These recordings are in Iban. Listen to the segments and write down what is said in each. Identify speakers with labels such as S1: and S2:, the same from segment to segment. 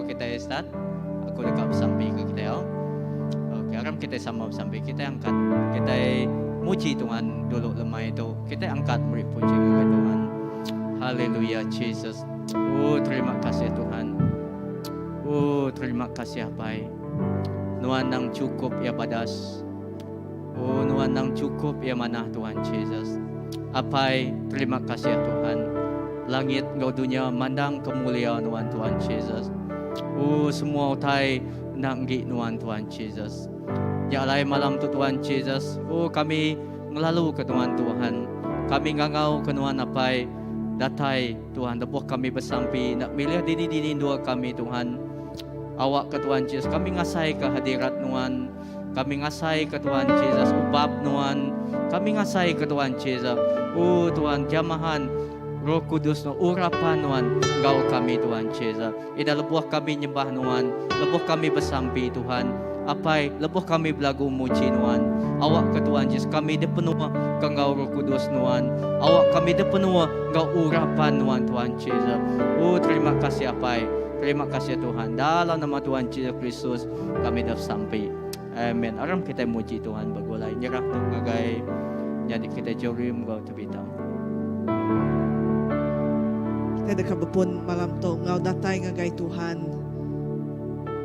S1: kitai start, aku deka besampi ke kitai au. Okey, aram kitai sama besampi. Kitai angkat kitai muji Tuhan dulu lemai tu. Kitai angkat meri puji ngagai Tuhan. Haleluya Jesus. Oh terima kasih Tuhan. Oh terima kasih Apai. Nuan nang cukup ya badas. Oh nuan nang cukup ya manah Tuhan Jesus. Apai terima kasih Tuhan. Langit enggau dunya mandang kemulia nuan Tuhan Jesus. Oh semua utai enda enggi nuan Tuhan Jesus. Nya alai malam tu Tuhan Jesus, oh kami ngelalu ke nuan Tuhan. Kami ngangau ke nuan Apai datai Tuhan lebuh kami besampi enda milih dini-dini endur kami Tuhan. Awak ke Tuhan Jesus kami ngasai ke hadirat nuan. Kami ngasai ke Tuhan Jesus ubab nuan. Kami ngasai ke Tuhan Jesus. Oh Tuhan jamahan Roh Kudus nuan urapan nuan enggau kami Tuhan Jesus. Ida lebuh kami nyembah nuan, lebuh kami besampi Tuhan. Apai, lebuh kami belagu muji nuan. Awak ke Tuhan Jesus kami dipenuh ke enggau Roh Kudus nuan. Awak kami dipenuh enggau urapan nuan Tuhan Jesus. Oh terima kasih Apai. Terima kasih Tuhan. Dalam nama Tuhan Jesus Kristus kami dah besampi. Amen. Aram kitai muji Tuhan begulai nyerah tu ngagai nyadi kitai Jorim enggau Tebita.
S2: Kitai deka bepun malam tu enggau datai ngagai Tuhan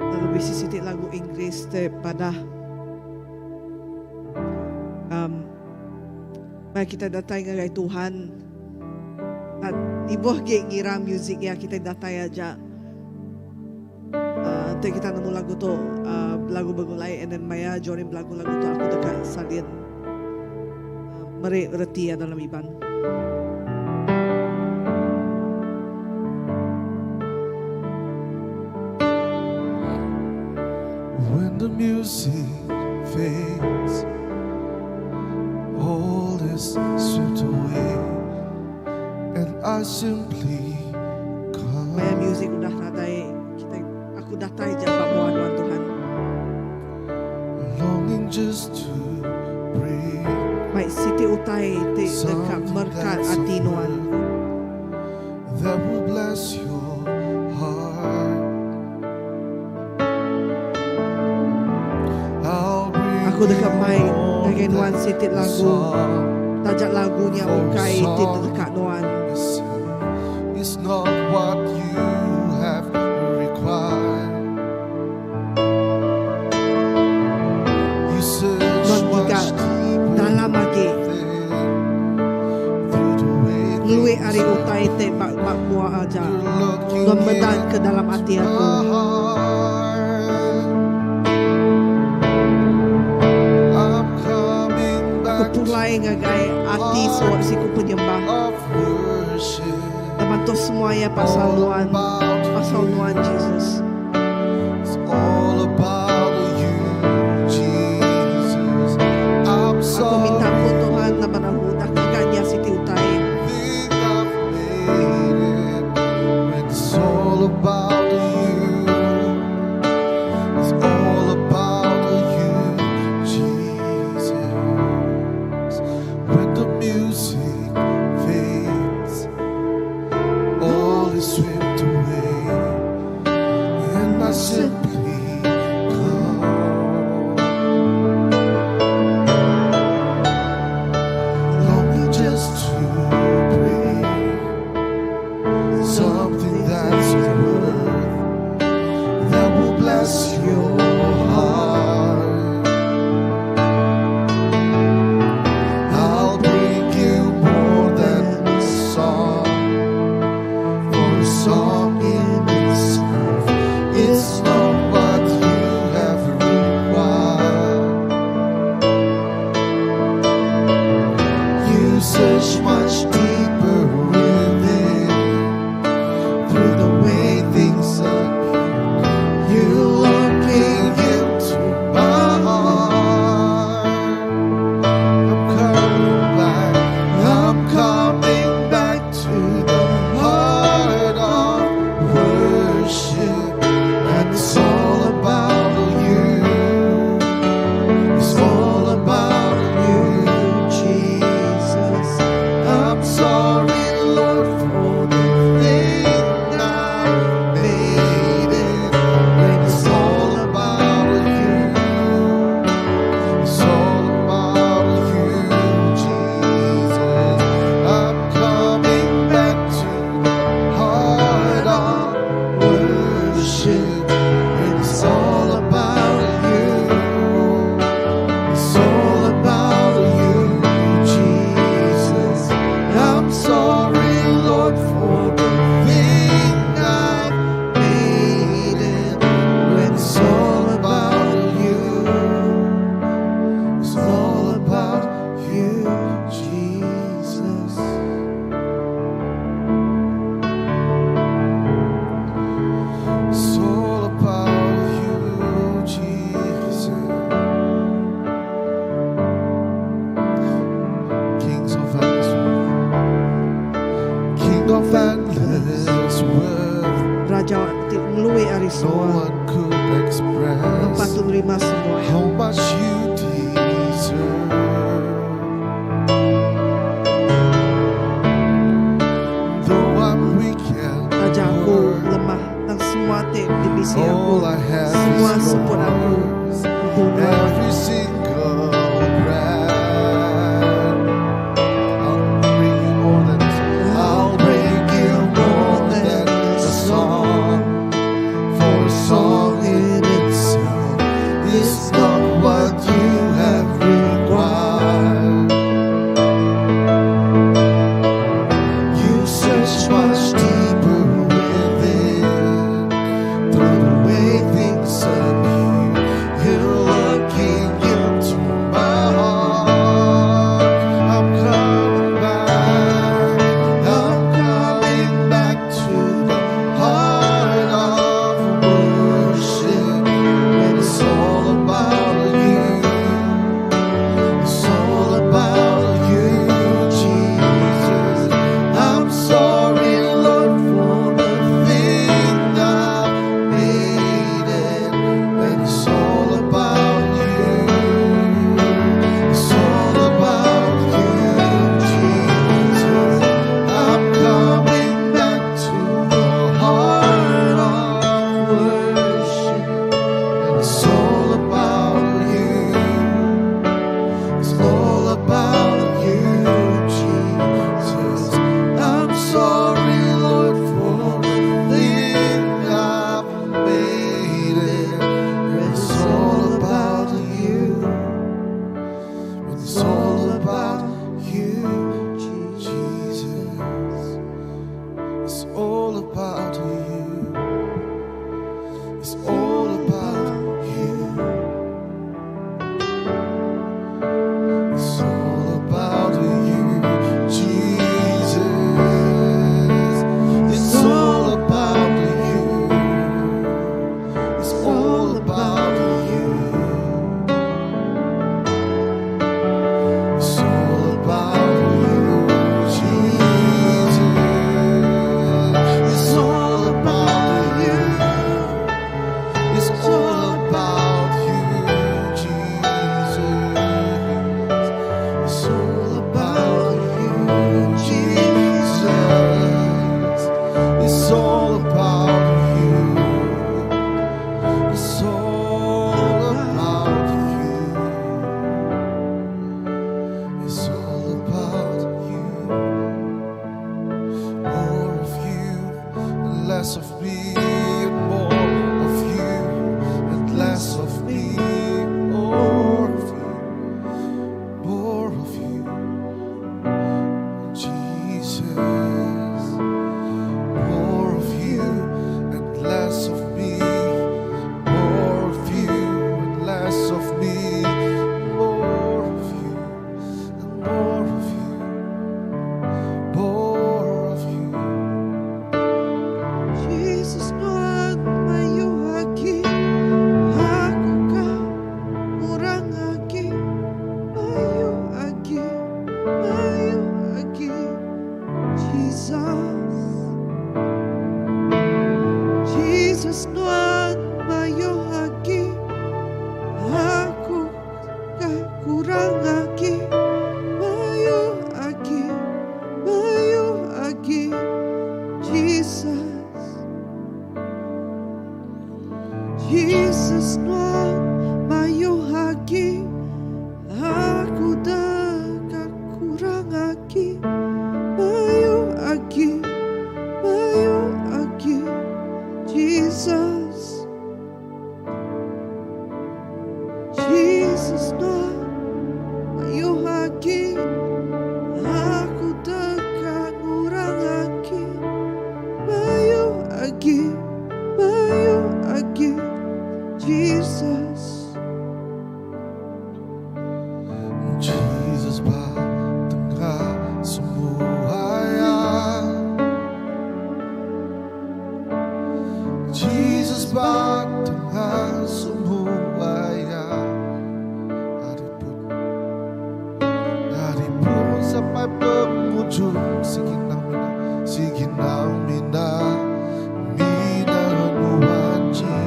S2: lalu bisi siti lagu Inggeris ti padah um, maya kitai datai ngagai Tuhan Ibuh gi ngira music iya kitai datai aja. Uh, enti kita nemu lagu tu uh, lagu begulai and then maya Jorin belagu lagu tu aku deka salin uh, meri reti iya dalam Iban.
S3: When the music fades, all is swept away, and I simply come.
S2: Maya music udah nadai kita aku datai ja ba mua nuan Tuhan.
S3: Longing just to bring
S2: Mai siti utai ti deka
S3: something
S2: merkat
S3: that's
S2: ati
S3: of
S2: nuan.
S3: worth that will bless your heart. I'll bring
S2: Aku deka
S3: you
S2: mai
S3: more
S2: ngagai nuan
S3: than
S2: siti
S3: a
S2: lagu.
S3: song.
S2: Taja lagu nya
S3: For a
S2: ukai ti
S3: song
S2: deka nuan.
S3: itself is not what you have required. You search
S2: Nuan giga
S3: much deeper
S2: dalam agi.
S3: within through the way
S2: Ngelui
S3: things
S2: ari
S3: are.
S2: utai ti ba ba mua aja.
S3: You're looking
S2: Nuan meda ke dalam ati
S3: into
S2: aku.
S3: my heart. I'm coming
S2: Aku
S3: back to
S2: pulai ngagai ati
S3: the
S2: suap
S3: heart
S2: siku penyembah.
S3: of worship.
S2: Laban tu semua iya pasal
S3: All
S2: nuan,
S3: about
S2: pasal
S3: you.
S2: nuan Jesus.
S3: It's all about you, Jesus. I'm
S2: Aku minta
S3: sorry.
S2: ampun Tuhan laban aku udah ngaga nya siti utai.
S3: Think I've made it when it's all about you. It's all about you, Jesus. When the music fades, all is swept away, and I simply come, longing just to bring something that's worth that will bless your heart. I'll bring you more than a song, for a song in itself is not what you have required. You search much deeper within, through the way things appear. You're looking into my heart. I'm coming back, I'm coming back to the heart of worship, and it's all about you. It's all about you,
S2: Jesus.
S3: No
S2: semua.
S3: one could
S2: Nuan
S3: express
S2: patut nerima semua.
S3: how much you deserve. Though I'm weak and
S2: Taja aku
S3: poor,
S2: lemah tang semua ti dibisi aku.
S3: all I have
S2: Semua
S3: is
S2: support aku.
S3: yours.
S2: Empu nuan.
S3: Every single breath. I'll bring you more than I'll bring you more than a song. For a song in itself is not what you have required. You search much deeper within, through the way things appear. You're looking into my heart. I'm coming back. I'm coming back to the heart of worship. When it's all about you. It's all about you, Jesus. I'm sorry, Lord, for the thing I've made it. And it's all about you. It's all about you, Jesus. I'm coming back to the heart of worship. And it's all about you. It's all about you, Jesus. I'm sorry, Lord, for the thing I've made it. It's all about you. It's all about you, Jesus. It's all about you. It's all about you. It's all about you, Jesus. It's all about you. It's all about you. It's all about you, Jesus. It's all about you. It's all about you, Jesus. It's all about you, Jesus. It's all about you. It's all about you. It's all about you. More of you and less of me, and more of you and less of me. More of you, more of you, Jesus. More of you and less of me. More of you and less of me. More of you and more of you. More of you.
S2: Jesus nuan mayuh agi aku ka kurang agi mayuh agi mayuh agi Jesus Jesus nuan mayuh agi aku ka kurang agi mayuh agi mayuh agi Jesus Jesus nuan mayuh agi aku deka kurang agi mayuh agi mayuh agi Jesus Jesus nuan mayuh agi aku deka kurang agi mayuh agi mayuh agi Jesus
S3: Jesus ba tengah semuanya Jesus ba tengah semuanya Hari pun Hari pun sampai penghujung Siginang mina Siginang mina Mina nuan Jesus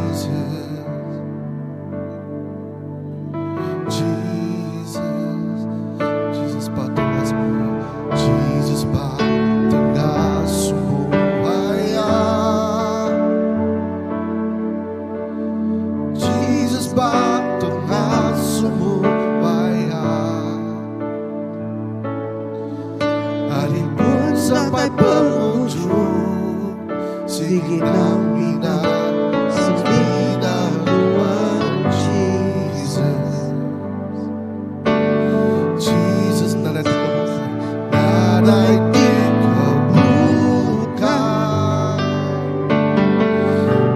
S3: datai pengujung Sigi nang mina Semina nuan Jesus Jesus nadai ti kebukai Nadai ti kebukai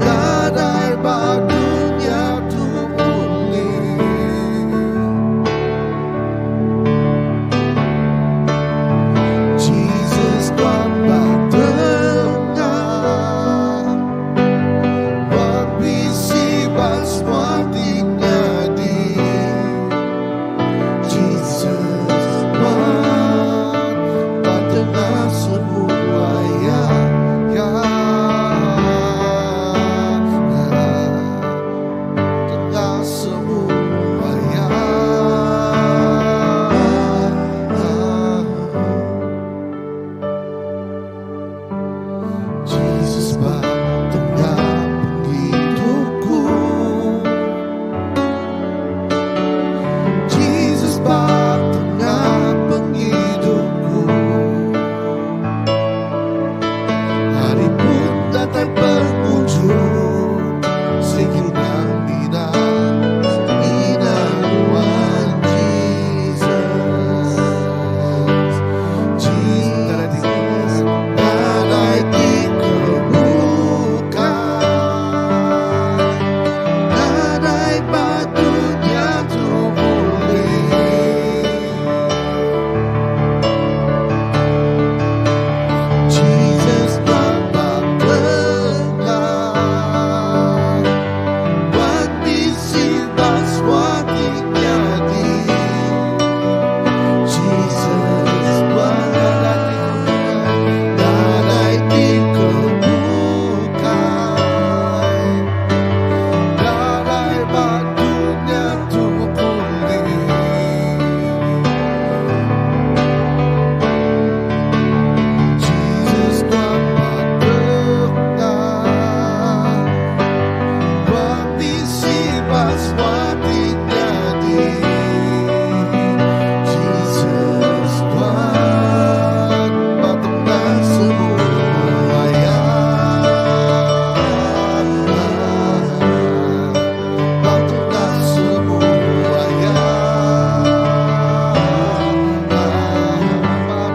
S3: Nadai ba dunya tu ulih Jesus nuan ba tengah Nuan bisi ba semua ti nyadi Jesus nuan ba tengah semua ya ya Tengah semua ya. Jesus ba tengah pengidupku Jesus ba tengah pengidupku Hari pun datai pengujung Sigi nang mina Semina nuan Jesus Jesus Nadai ti kebukai Nadai ba dunya tu ulih Jesus nuan ba tengah Nuan bisi ba semua ti nyadi Jesus nuan Nadai ti kebukai Nadai ba dunya tu ulih Jesus nuan ba tengah Nuan bisi ba semua ti nyadi Jesus nuan ba tengah semua ya Ba tengah semua ya Ba tengah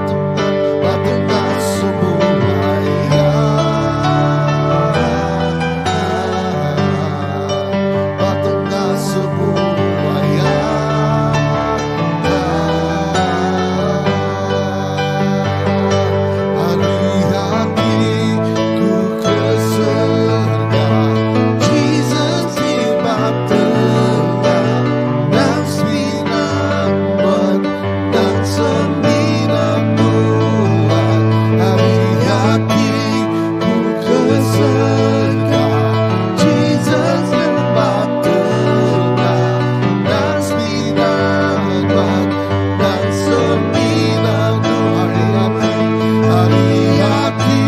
S3: ba tengah semua ya Ba tengah semua ya Ari ati ku ke serga Jesus ti ba tengah Nang semina nuan Nang semina nuan Ari ati ku ke serga Jesus ti ba tengah Nang semina nuan Nang semina nuan Ari ati Ari ati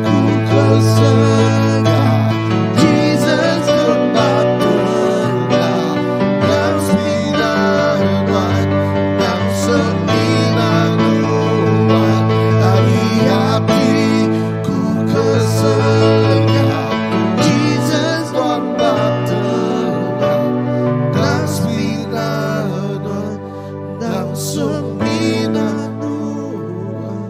S3: ku ke serga Jesus ti ba tengah Nang semina nuan Nang semina nuan Ari ati ku ke serga Jesus nuan ba tengah Nang semina nuan Nang semina nuan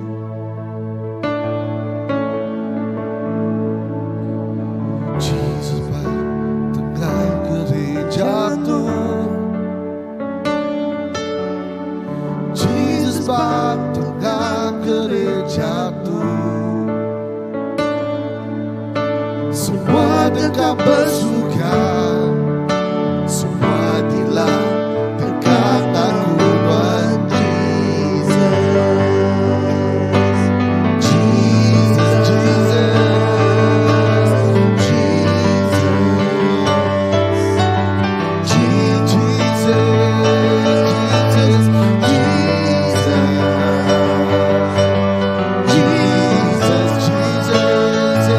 S3: Jesus ba tengah gereja tu Jesus ba tengah gereja tu Semua deka besuka Semua dilah deka ngaku nuan Jesus Jesus Jesus Jesus Jesus Jesus Jesus Jesus Jesus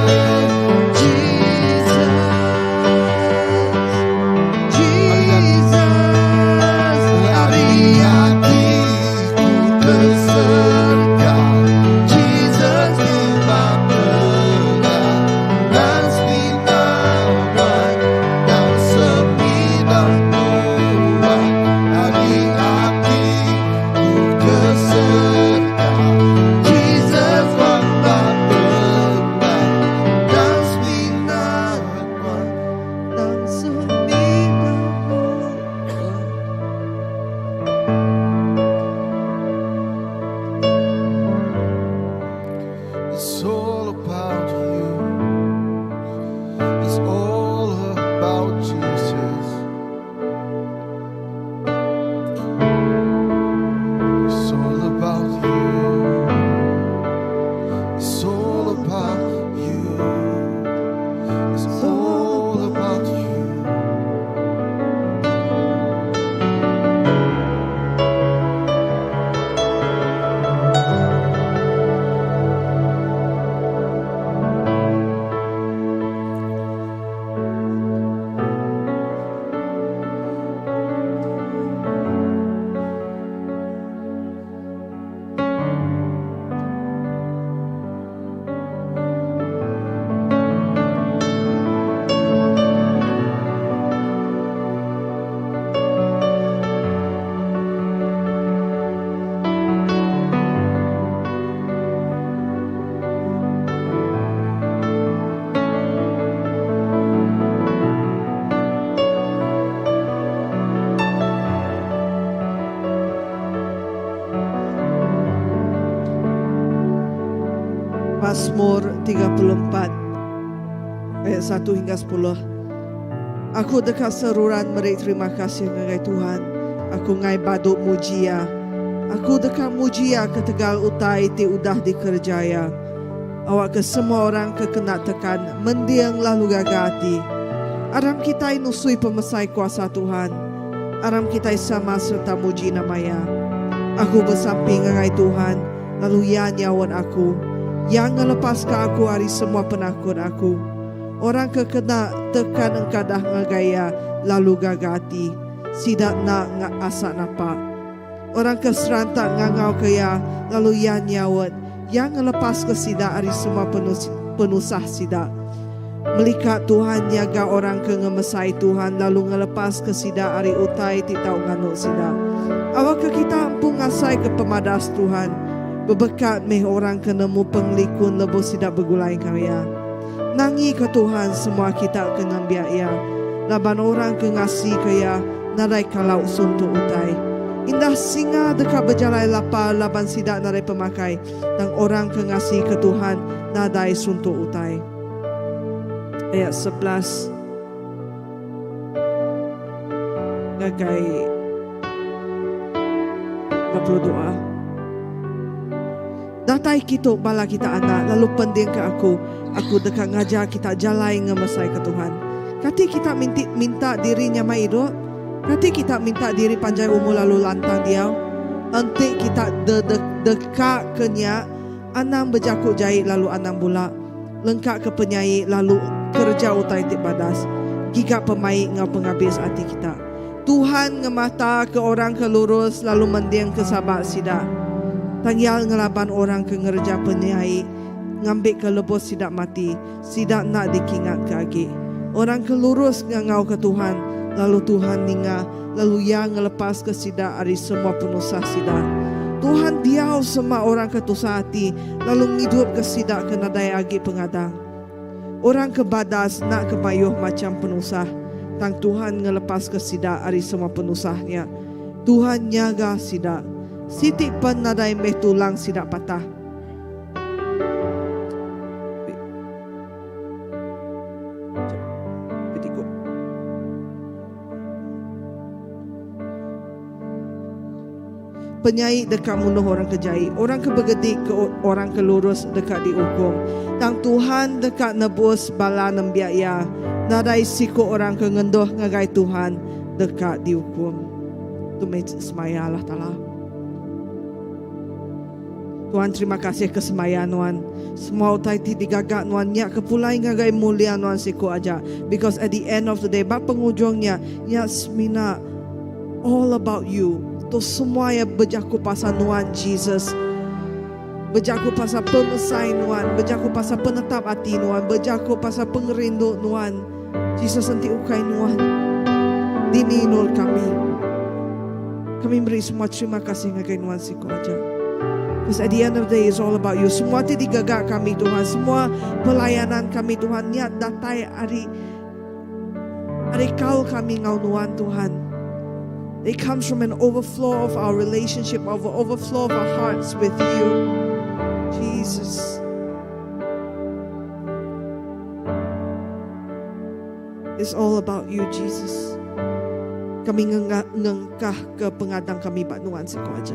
S3: Jesus.
S2: Mazmur 34 ayat 1 hingga 10. Aku deka seruran meri terima kasih ngagai Tuhan. Aku ngai badu muji Iya. Aku deka muji Iya ketegal utai ti udah dikereja Iya. Awakka semua orang ke kena tekan mending lalu gaga ati. Aram kitai nusui pemesai kuasa Tuhan. Aram kitai sama sereta muji nama Iya. Aku besampi ngagai Tuhan, lalu Iya nyaut aku. Iya ngelepaska aku ari semua penakut aku. Orang ke kena tekan engkadah ngagai Iya lalu gaga ati. Sida enda asa napa. Orang ke seranta ngangauka Iya, lalu Iya nyaut. Iya ngelepaska sida ari semua penusah sida. Melikat Tuhan nyaga orang ke ngemesai Tuhan lalu ngelepaska sida ari utai ti tau nganu sida. Awakka kita empu ngasaika pemadas Tuhan. Bebekat meh orang ke nemu pengelikun lebuh sida begulai enggau Iya. Nangika Tuhan semua kita ke nembiak Iya, laban orang ke ngasika Iya nadai kalau suntuk utai. Indah singa deka bejalai lapar laban sida nadai pemakai, tang orang ke ngasika Tuhan nadai suntuk utai. Ayat 11 ngagai 22. Datai kitu bala kita anak lalu pendingka aku, aku deka ngajar kita jalai ngemesaika Tuhan. Kati kita minti minta diri nyamai idup? Kati kita minta diri panjai umur lalu lantang diau? Enti kita de de deka ke nya, anang bejaku jai lalu anang bula. Lengka ke penyai lalu kereja utai ti badas. Giga pemaik enggau pengabis ati kita. Tuhan ngemata ke orang ke lurus lalu mending ke sabak sida. Tang Iya ngelaban orang ke ngereja penyai ngambika lebuh sida mati, sida enda dikingatka agi. Orang ke lurus ngangauka Tuhan, lalu Tuhan ninga, lalu Iya ngelepaska sida ari semua penusah sida. Tuhan diau semak orang ke tusah ati, lalu ngidupka sida ke nadai agi pengadang. Orang ke badas enda ke mayuh macham penusah, tang Tuhan ngelepaska sida ari semua penusah nya. Tuhan nyaga sida. Siti pen nadai meh tulang sida patah. Penyai deka munuh orang ke jai. Orang ke begedi ke orang ke lurus deka diukum. Tang Tuhan deka nebus bala nembiak Iya. Nadai siku orang ke ngenduh ngagai Tuhan deka diukum. Tu meh semaya Allah Taala. Tuhan terima kasih ke semaya nuan. Semua utai ti digaga nuan nya ke pulai ngagai mulia nuan siku aja. Because at the end of the day ba pengujung nya, nya semina all about you. Tu semua iya bejaku pasal nuan Jesus. Bejaku pasal pemesai nuan, bejaku pasal penetap ati nuan, bejaku pasal pengerindu nuan. Jesus enti ukai nuan dini endur kami. Kami meri semua terima kasih ngagai nuan siku aja. Because at the end of the day it's all about you. Semua ti digaga kami Tuhan, semua pelayanan kami Tuhan nya datai ari ari kaul kami enggau nuan Tuhan. It comes from an overflow of our relationship, of overflow of our hearts with you. Jesus. It's all about you Jesus. Kami ngengkah ke pengadang kami ba nuan siku aja.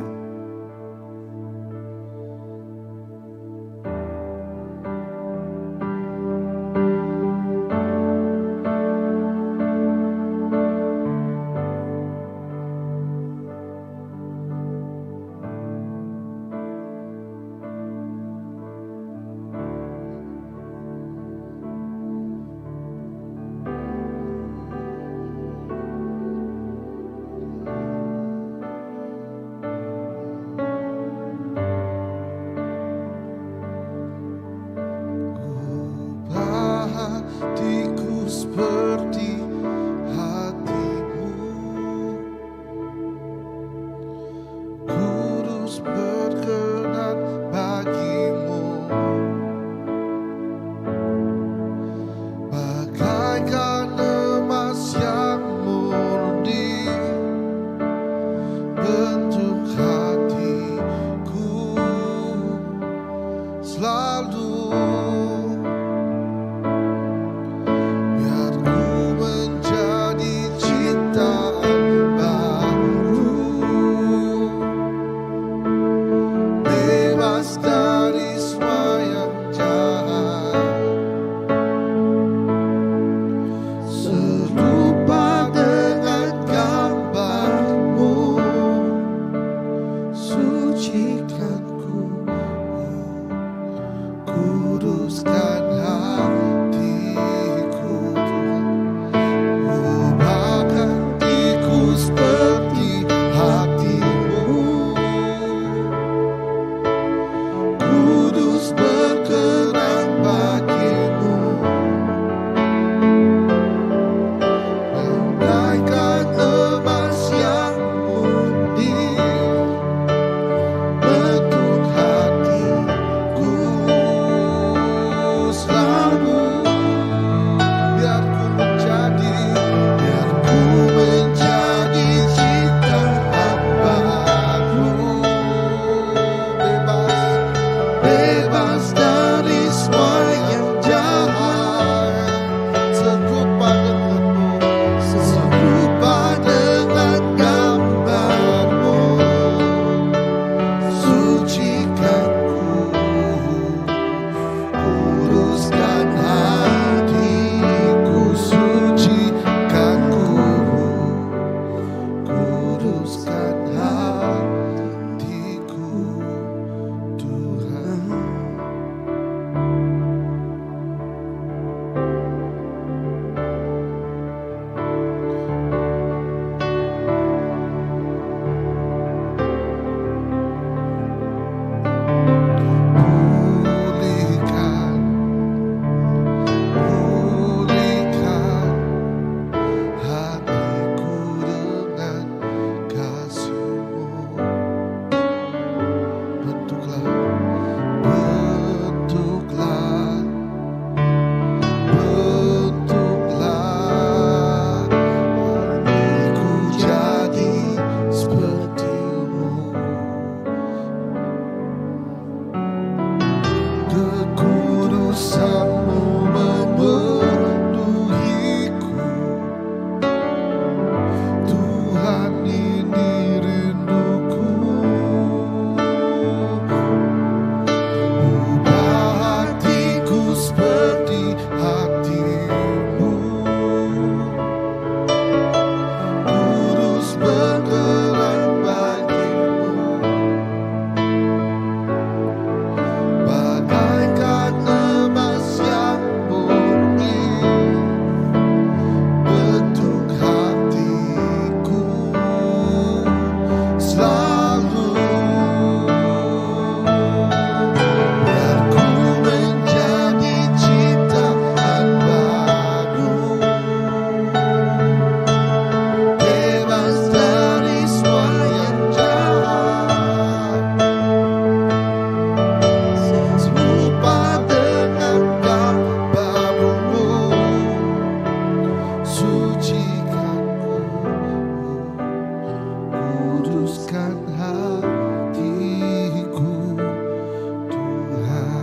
S3: Sucikan ku, kuduskan hatiku Tuhan. Ubah hatiku seperti hatimu, kudus berkenan bagimu, bagaikan emas yang murni, bentuk hatiku selalu. Biar ku menjadi, biar ku menjadi ciptaan baru, bebas, bebas dari semua yang jahat, serupa denganmu, serupa dengan gambarmu. Sucikan ku, kuduskan hatiku, sucikan ku, kuduskan hatiku, Tuhan. Pulihkan, pulihkan hatiku dengan kasih-Mu. Bentuklah, bentuklah, bentuklah hatiku jadi sepertimu. Kekudusanmu memenuhiku, Tuhan, ini rinduku. Ubah hatiku seperti hatimu, kudus berkenan bagimu, bagaikan emas yang murni, bentuk hatiku selalu. Biar ku menjadi ciptaan baru, bebas dari semua yang jahat, serupa dengan gambarmu. Sucikan ku, kuduskan hatiku, Tuhan.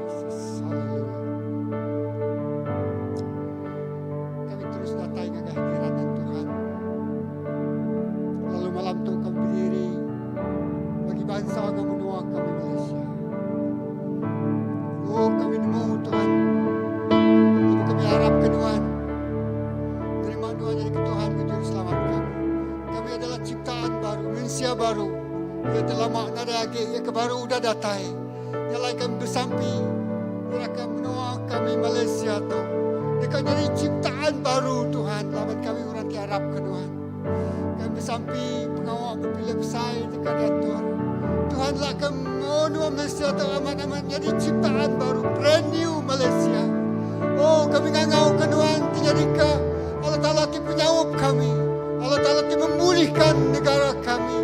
S4: Jesus, haleluya. Kami terus datang ke kehadiran Tuhan. Lalu malam tu kami berdiri bagi bangsa dan menua kami Malaysia. Oh, kami nemu Tuhan. Lalu kami harapkan Tuhan. Terima Tuhan jadi ke Tuhan ke Juru Selamat kami. Kami adalah ciptaan baru, manusia baru. Ia telah makna lagi, ia ke baru udah datai. Yang lain kami bersampi, mereka menua kami Malaysia tu. Mereka jadi ciptaan baru Tuhan. Lawan kami orang tiarap ke Tuhan. Kami bersampi pengawal berpilih besar dekat diatur. Tuhan lah kami menua Malaysia tu amat-amat jadi ciptaan baru, brand new Malaysia. Oh, kami ngangau ke Tuhan jadi ke Allah Ta'ala ti penyaup kami. Allah Ta'ala ti memulihkan negara kami.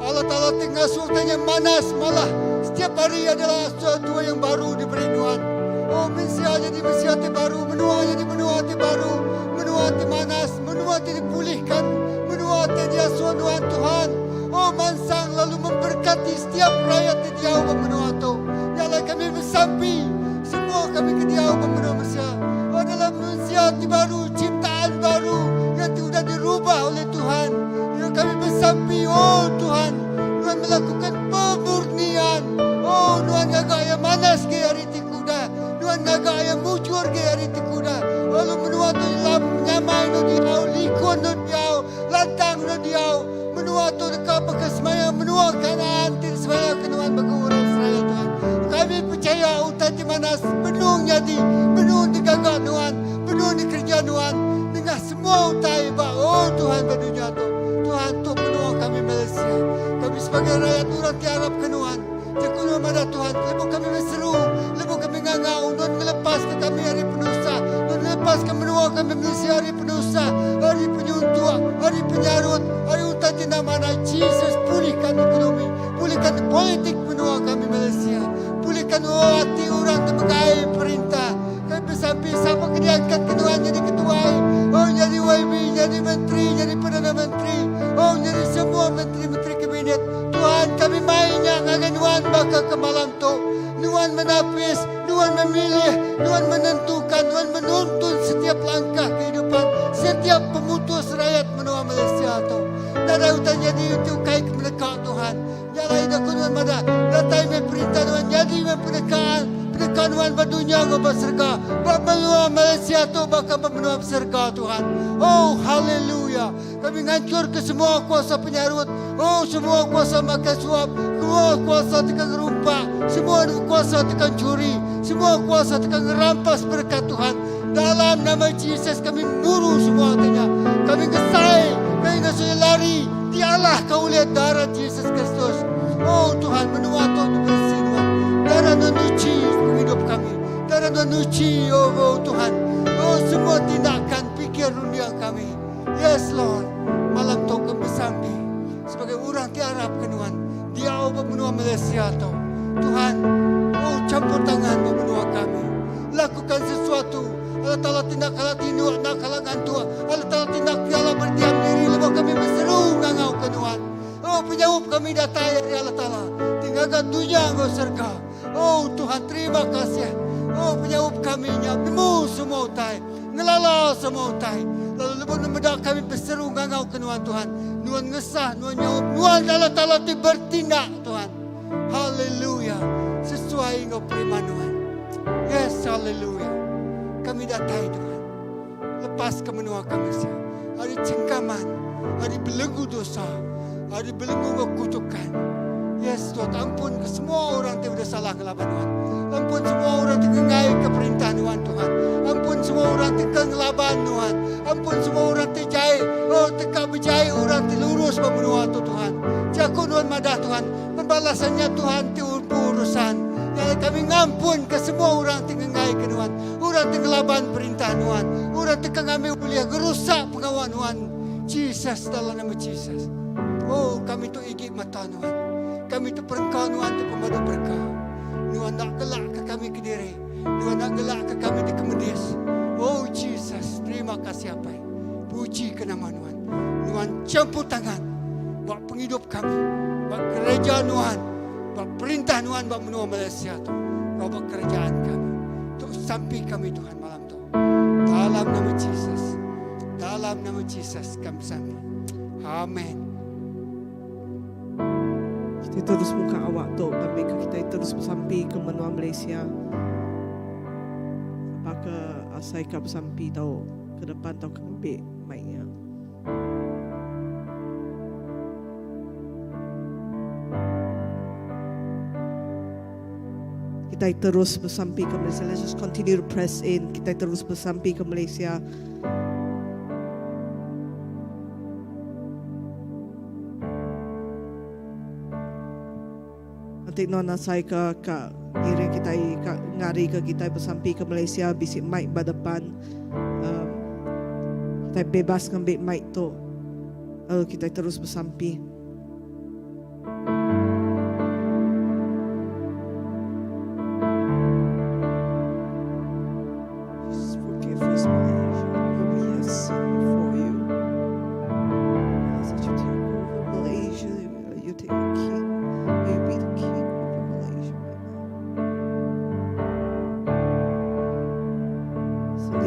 S4: Allah Ta'ala ti ngasuh tanya manas malah Setiap hari adalah sesuatu yang baru diberi Nuan. Oh mensia jadi mensia ti baru, menua jadi menua ti baru, menua ti manas, menua ti dipulihkan, menua ti diasuh Nuan Tuhan. Oh mansang lalu memberkati setiap rakyat ti diau ba menua tu. Nya alai kami besampi semua kami ke diau ba menua Malaysia adalah mensia ti baru, ciptaan baru yang ti udah dirubah oleh Tuhan. Ya kami besampi, oh Tuhan, Nuan melakukan pemurnian. Oh Nuan ngaga iya manas ge ari ti ke udah. Nuan ngaga iya mujur ge ari ti ke udah. Lalu menua tu ila nyamai endur diau, likun endur diau, lantang endur diau. Menua tu deka baka semaya menua Kanaan ti disemaya ke Nuan baka orang Israel Tuhan. Kami pechaya utai ti manas benung nyadi, benung digaga Nuan, benung dikereja Nuan nengah semua utai ba oh Tuhan ba dunya tu. Tuhan tu menua kami Malaysia. Kami sebagai rakyat orang ti arap ke Nuan. Jaku Nuan madah Tuhan, lebuh kami beseru, lebuh kami ngangau, Nuan ngelepaska kami ari penusah, Nuan ngelepaska menua kami Malaysia ari penusah, ari penyuntuk, ari penyarut, ari utai ti enda manah. Jesus pulihkan ekonomi, pulihkan politik menua kami Malaysia. Pulihkan oh ati orang ti megai perintah. Kami besampi sapa ke diangkat ke Nuan nyadi ketuai, oh nyadi YB, nyadi menteri, nyadi perdana menteri, oh nyadi semua menteri-menteri kabinet. Tuhan kami mai nya ngagai Nuan baka ke malam tu. Nuan menapis, Nuan memilih, Nuan menentukan, Nuan menuntun setiap langkah kehidupan, setiap pemutus rayat menua Malaysia tu. Nadai utai nyadi ti ukai ke meneka Tuhan. Nya alai ida ku Nuan madah, Datai meh perintah Nuan nyadi meh peneka peneka Nuan ba dunya enggau ba serega, ba menua Malaysia tu baka ba menua serega Tuhan. Oh haleluya. Kami nganchurka semua kuasa penyarut, oh semua kuasa makai suap, semua kuasa teka ngerumpak, semua kuasa teka enchuri, semua kuasa teka ngerampas berekat Tuhan. Dalam nama Jesus kami muru semua utai nya. Kami ngesai, kami ngasuh iya lari dialahka ulih darah Jesus Kristus. Oh Tuhan, menua tu diberesi Nuan. Darah Nuan nuchi pengidup kami. Darah Nuan nuchi, oh, oh Tuhan. Oh semua tindakan pikir runding kami. Yes Lord, malam tu kami besampi sebagai orang ti arap ke Nuan diau ba menua Malaysia tu. Tuhan, oh campur tangan ba menua kami. Lakukan sesuatu. Allah Taala ti enda kala tinduk, enda kala ngantuk. Allah Taala ti enda kala berdiam diri lebuh kami beseru ngangauka Nuan. Oh, penyaup kami datai ari Allah Taala ti ngaga dunya enggau serega. Oh Tuhan, terima kasih. Oh, penyaup kami nya nemu semua utai, ngelala semua utai. Lalu lebuh meda kami beseru ngangauka Nuan Tuhan, Nuan ngesah, Nuan nyaup, Nuan Allah Taala ti bertindak Tuhan. Haleluya. Sesuai enggau perima Nuan. Yes, haleluya. Kami datai Tuhan. Lepas ke menua kami sia. Ari cengkaman, ari belenggu dosa, ari belenggu enggau kutukan. Yes, Tuhan, ampun ke semua orang ti udah salah ngelaban Nuan. Ampun semua orang ti ngengai ke perintah Nuan, Tuhan. Ampun semua orang ti ke ngelaban Nuan. Ampun semua orang ti jai, oh teka bejai orang ti lurus ba menua tu, Tuhan. Jaku Nuan madah, Tuhan, Pembalasan nya Tuhan ti empu urusan. Nya alai kami ngampun ke semua orang ti ngenggai ke Nuan, orang ti ngelaban perintah Nuan, orang ti ka ngambi ulih ngerusak pengawa Nuan. Jesus dalam nama Jesus. Oh kami tu igi mata Nuan. Kami tu perengka Nuan ti pemadu bereka. Nuan enda gelak ke kami kediri. Nuan enda gelak ke kami dikemedis. Oh Jesus, terima kasih Apai. Puji ke nama Nuan. Nuan campur tangan ba pengidup kami, ba gereja Nuan, ba perintah Nuan ba menua Malaysia tu, enggau ba kerajaan kami. Tu sampi kami Tuhan malam tu. Dalam nama Jesus. Dalam nama Jesus kami sampi. Amen.
S2: Kita terus muka awak tu ngambika kita terus besampi ke menua Malaysia. Sapa ke asai ka besampi tau ke depan tauka ngambi mic nya. Kitai terus besampi ke Malaysia. Let's just continue to press in. Kitai terus besampi ke Malaysia. Enti nuan asai ke ka ngiring kitai ka ngari ke kitai besampi ke Malaysia bisi mic ba depan um, kitai bebas ngambi mic tu lalu kitai terus besampi.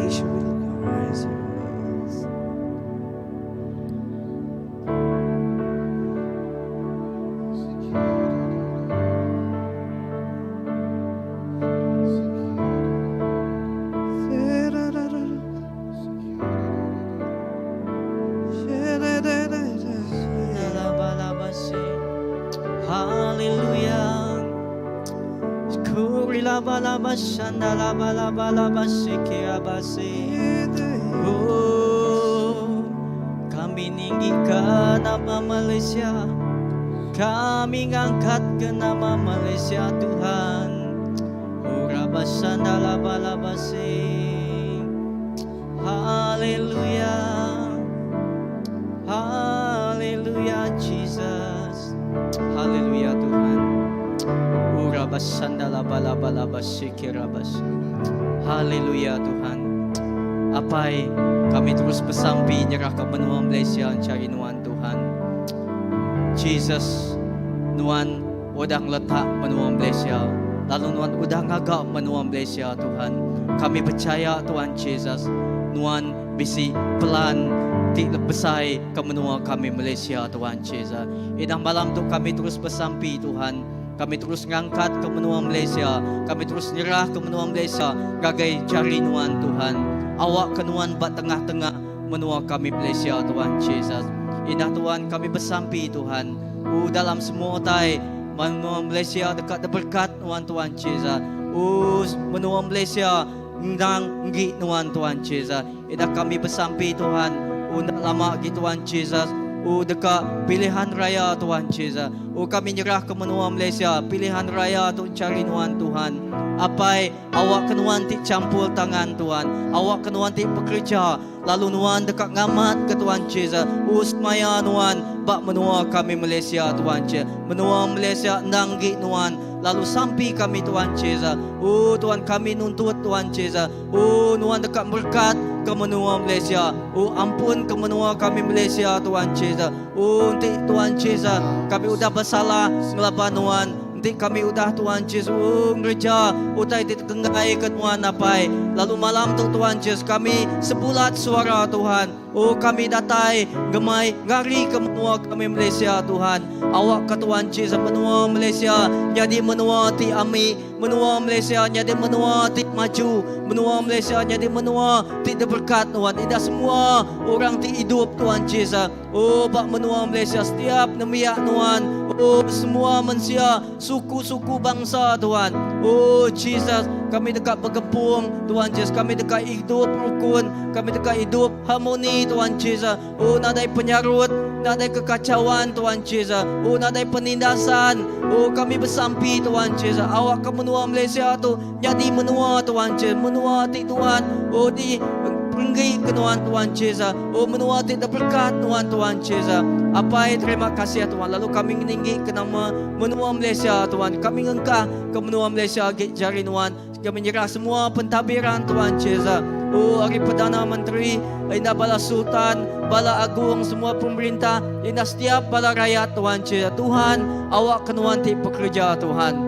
S2: Shall we look our eyes everywhere else?
S1: Hallelujah. Oh, kami ninggikan nama Malaysia. Kami ngangkat ke nama Malaysia Tuhan. Oh, rabasandalabalabasi. Hallelujah. Hallelujah Jesus. Hallelujah Tuhan. Oh, rabasandalabalabasi kirabasi. Hallelujah Tuhan. Apai kami terus besampi nyerah ke menua Malaysia mencari nuan Tuhan. Jesus nuan udah ngeletak menua Malaysia lalu nuan udah ngaga menua Malaysia Tuhan. Kami percaya Tuhan Jesus nuan bisi pelan ti besai ke menua kami Malaysia Tuhan Jesus. Indah malam tu kami terus besampi Tuhan. Kami terus ngangkat ke menua Malaysia. Kami terus nyerah ke menua Malaysia ngagai jari nuan Tuhan. Awak ke nuan ba tengah-tengah menua kami Malaysia Tuhan Jesus. Indah Tuhan kami besampi Tuhan. U dalam semua utai menua Malaysia dekat berkat nuan Tuhan Jesus. U menua Malaysia endang enggi nuan Tuhan Jesus. Indah kami besampi Tuhan. U enda lama agi Tuhan Jesus. U deka pilihan raya Tuhan Jesus. U kami nyerah ke menua Malaysia pilihan raya tu chari nuan Tuhan. Apai awak ke nuan ti campur tangan Tuhan. Awak ke nuan ti bekerja lalu nuan deka ngamat ke Tuhan Jesus. U semaya nuan ba menua kami Malaysia Tuhan Jesus. Menua Malaysia endang agi nuan lalu sampi kami Tuhan Jesus. U Tuhan kami nuntut Tuhan Jesus. U nuan deka berkat ke menua Malaysia. U ampun ke menua kami Malaysia Tuhan Jesus. U enti Tuhan Jesus kami udah besalah ngelaban nuan. Enti kami udah Tuhan Jesus u ngereja utai ti tekenggai ke nuan apai. Lalu malam tu Tuhan Jesus kami sebulat suara Tuhan. U kami datai gemai ngari ke menua kami Malaysia Tuhan. Awak ke Tuhan Jesus menua Malaysia nyadi menua ti ami. Menua Malaysia nyadi menua ti maju. Menua Malaysia nyadi menua ti diberkat Tuhan. Tidak semua orang ti hidup Tuhan Jesus. Oh bak menua Malaysia setiap nemiak Tuhan. Oh semua manusia suku-suku bangsa Tuhan. Oh Jesus kami dekat bergempung Tuhan Jesus. Kami dekat hidup rukun. Kami dekat hidup harmoni Tuhan Jesus. Oh nadai penyarut, nadai kekacauan Tuhan Jesus. Oh nadai penindasan. Oh kami bersampi Tuhan Jesus. Awak ke menua Malaysia tu jadi menua Tuhan Jesus. Menua ti Tuhan. Oh di pergi ke Tuhan Tuhan Jesus. Oh menua ti berkat Tuhan Tuhan Jesus. Apai terima kasih Tuhan. Lalu kami meninggi ke nama menua Malaysia Tuhan. Kami ngengkah ke menua Malaysia agi jari Tuhan. Kami menyerah semua pentadbiran Tuhan Jesus. Oh hari Perdana Menteri, indah bala Sultan, bala Agung, semua pemerintah, indah setiap bala rakyat Tuhan Jesus. Tuhan, awak kenuan ti pekerja Tuhan.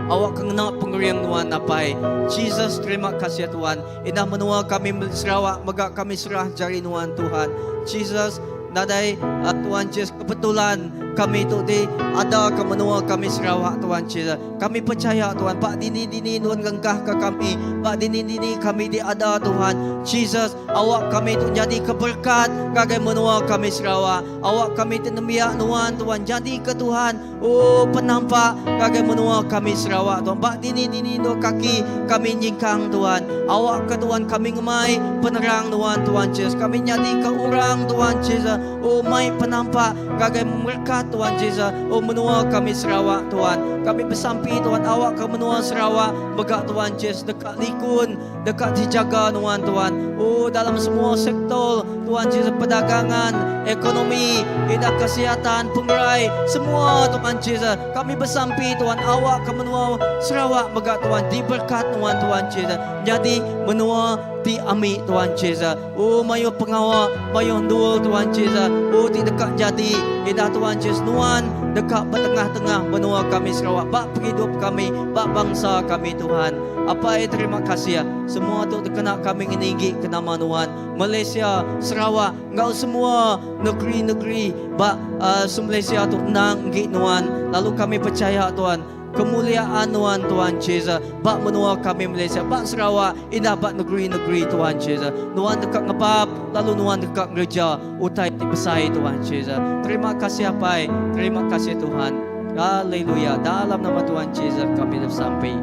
S1: Awak kena pengeriang Tuhan apai. Jesus terima kasih Tuhan. Indah menua kami Sarawak, megak kami serah jari Tuhan Tuhan. Jesus nadai Tuhan Jesus kebetulan kami tu di ada ke menua kami Sarawak Tuhan Jesus. Kami percaya Tuhan Pak dini dini Tuhan gengkah ke kami. Pak dini dini kami di ada Tuhan. Jesus awak kami tu jadi keberkat ngagai menua kami Sarawak. Awak kami tu nembiak Tuhan Tuhan jadi ke Tuhan. Oh penampak ngagai menua kami Sarawak Tuhan. Pak dini dini dua kaki kami nyingkang Tuhan. Awak ke Tuhan kami ngemai penerang Tuhan Tuhan Jesus. Kami jadi ke orang Tuhan Jesus. Oh mai penampak ngagai mereka Tuhan Jesus. Oh menua kami Sarawak Tuhan. Kami bersampi Tuhan awak ke menua Sarawak begak Tuhan Jesus dekat likun dekat dijaga Tuhan Tuhan. Oh dalam semua sektor Tuhan Jesus perdagangan, ekonomi, indah kesihatan, pengerai, semua Tuhan Jesus. Kami bersampi Tuhan awak ke menua Sarawak begak Tuhan diberkat Tuhan Tuhan Jesus. Jadi menua ti ami Tuhan Jesus. Oh mayuh pengawa, mayuh endur Tuhan Jesus. Oh ti deka jadi ida Tuhan Jesus nuan deka betengah-tengah menua kami Sarawak ba pengidup kami, ba bangsa kami Tuhan. Apai terima kasih semua tu dikena kami ngeninggi ke nama nuan. Malaysia, Sarawak enggau semua negeri-negeri ba uh, Malaysia tu endang enggi nuan. Lalu kami percaya Tuhan kemuliaan nuan Tuhan Jesus ba menua kami Malaysia, ba Sarawak, indah ba negeri-negeri Tuhan Jesus. Nuan deka ngebab lalu nuan deka ngereja utai ti besai Tuhan Jesus. Terima kasih Apai, terima kasih Tuhan. Haleluya. Dalam nama Tuhan Jesus kami bersampi.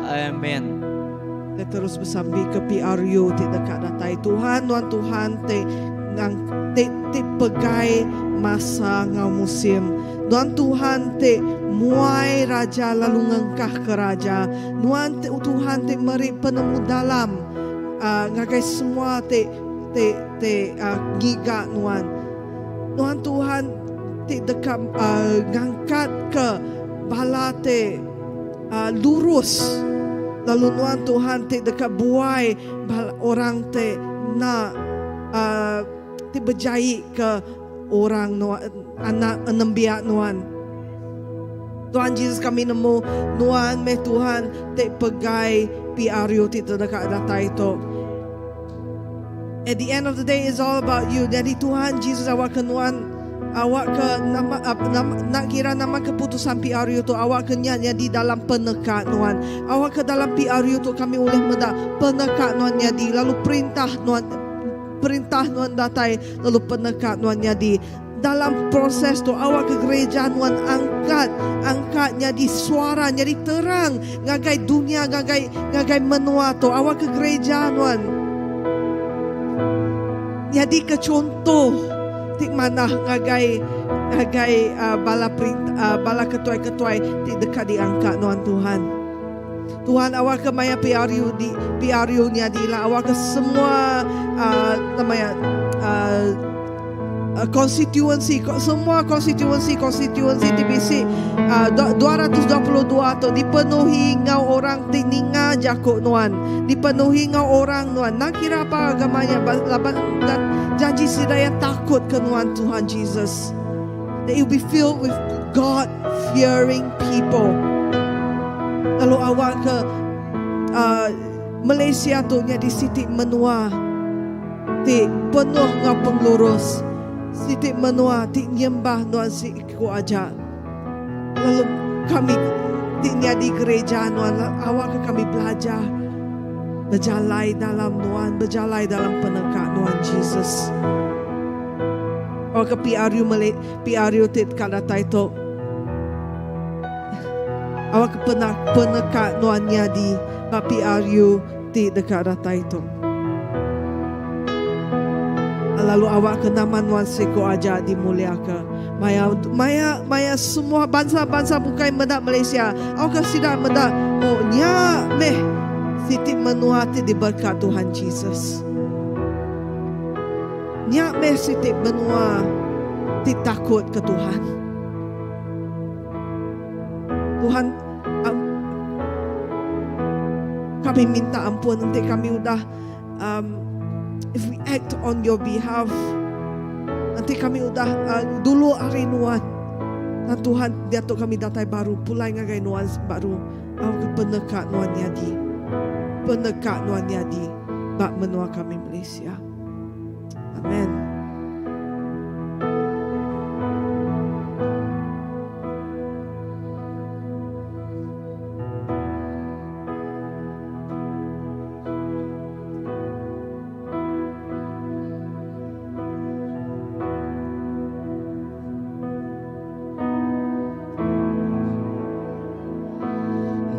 S1: Amen.
S2: Kita terus bersambi ke PRU ti dekat datai Tuhan, Tuhan Tuhan ti ngang ti ti pegai masa ngau musim. Tuhan Tuhan ti muai raja lalu ngengkah ke raja. Tuhan ti Tuhan ti meri penemu dalam ngagai semua ti ti ti ngiga nuan. Tuhan Tuhan ti deka ngangkat ke bala ti lurus lalu nuan Tuhan ti deka buai bala orang ti na ti bejai ke orang nuan anak nembiak nuan. Tuhan Jesus kami nemu nuan meh Tuhan ti pegai PRU ti deka datai tu. At the end of the day, it's all about you. Jadi Tuhan Jesus awak ke nuan awak ke nama, nama nak kira nama keputusan PRU tu awak ke nya di dalam peneka nuan. Awak ke dalam PRU tu kami boleh medak peneka nuan jadi lalu perintah nuan datai lalu peneka nuan jadi dalam proses tu awak ke gereja nuan angkat angkat jadi suara jadi terang ngagai dunia ngagai ngagai menua tu awak ke gereja nuan jadi ke contoh ti mana ngagai ngagai bala perintah bala ketua-ketua ti dekat diangkat nuan Tuhan. Tuhan awak ke maya PRU di PRU nya di lah awak ke semua namanya konstituensi semua konstituensi konstituensi TBC 222 tu dipenuhi ngau orang ti ninga jakuk nuan, dipenuhi ngau orang nuan nak kira apa agamanya laban janji sidaya takut ke nuan Tuhan Jesus, that you be filled with God fearing people. Lalu awak ke Malaysia tu nya di siti menua ti penuh ngau pengelurus, siti menua ti nyembah nuan si ku aja. Lalu kami ti nya di gereja nuan awak ke kami belajar berjalai dalam nuan, berjalai dalam peneka nuan Jesus. Awak ke PRU Malay, PRU ti kat datai tu. Awak ke pernah peneka nuan nya di ba PRU ti dekat datai tu. Lalu awak ke nama nuan seko aja dimuliakan. Maya maya maya semua bangsa-bangsa bukai medak Malaysia. Awak ke sida medak oh nya meh siti menua ti diberkat Tuhan Jesus. Nya meh siti menua ti takut ke Tuhan. Tuhan kami minta ampun nanti kami udah if we act on your behalf nanti kami udah dulu hari nuan dan Tuhan dia tu kami datai baru pulai ngagai nuan baru au ke peneka nuan nyadi peneka nuan nyadi bak menua kami Malaysia. Amen.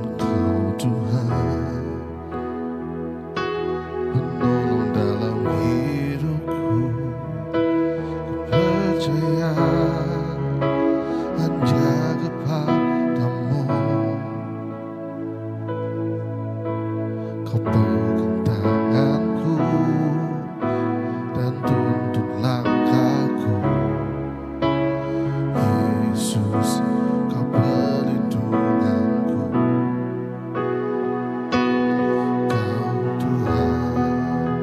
S3: Engkau Tuhan penolong dalam hidupku, ku percaya hanya kepadamu. Kau pegang tanganku dan tuntun langkahku. Yesus, kau perlindunganku. Kau Tuhan.